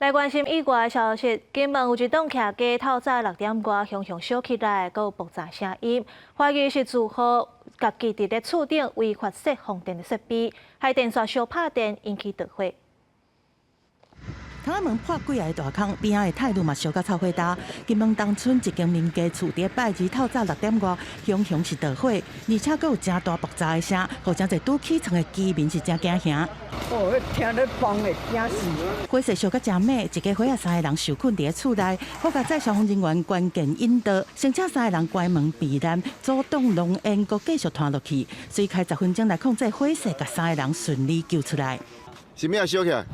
來關心意外消息，金門有一棟徛家透早6點外，雄雄燒起來，閣有爆炸聲音，懷疑是住戶家己佇咧厝頂違法設風電的設備，害電線燒拍電，引起著火。窗仔門破幾个大空，邊仔的鐵路嘛燒甲臭火焦。金門東村一間民家厝佇拜二透早6點外，雄雄是著火，而且閣有誠大爆炸的聲，予誠濟拄起床的居民是誠驚嚇。哦，聽咧嘣的驚死！火勢燒甲誠猛，一家伙仔三个人受困佇咧厝內，好佳哉消防人員關鍵引導，先請三个人關門避難，阻擋濃煙閣繼續拖落去，隨開10分鐘來控制火勢，共三个人順利救出來。是咩燒起來？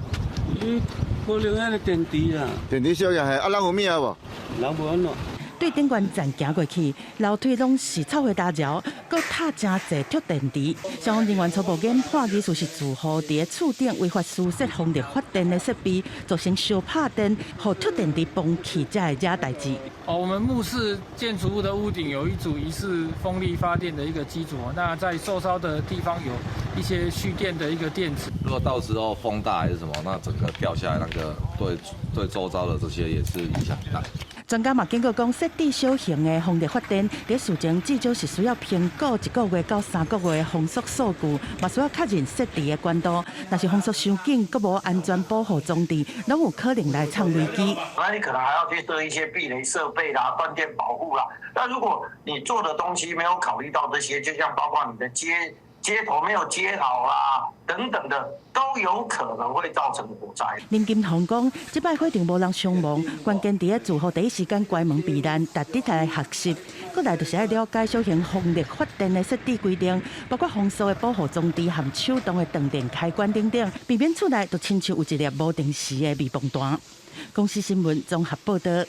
可能彼个電池啦。電池燒起來，啊，人有命無？人無按怎。對頂懸站行過去，樓梯攏是臭火焦焦，閣塌誠濟鐵電池。消防人員初步研判，疑似是住戶佇咧厝頂違法私設風力發電的設備，造成燒拍電，予鐵電池崩去，才會惹代誌。哦，我們目視建築物的屋頂有一組疑似風力發電的一個機組，那在受燒的地方有一些蓄電的一個電池。如果到時候風大還是什麼，那整個掉下來，那個對周遭的這些也是影響大。專家嘛警告講，設置小型的風力發電，佇事前至少是需要評估1個月到3個月的風速數據，嘛需要確認設置的管道。若是風速傷緊，閣無安全保護裝置，攏有可能來創危機。那你可能還要去設一些避雷設備啦、斷電保護啦。那如果你做的東西沒有考慮到這些，就像包括你的接頭沒有接好啦，等等的，都有可能會造成火災。林金鴻講，這擺火場無人傷亡，關鍵佇咧住戶第一時間關門避難，值得來學習。閣來就是愛了解小型風力發電的設置規定，包括風速的保護裝置和手動的斷電開關等等，避免厝內就親像有一粒無定時的避風彈。公視新聞綜合報導。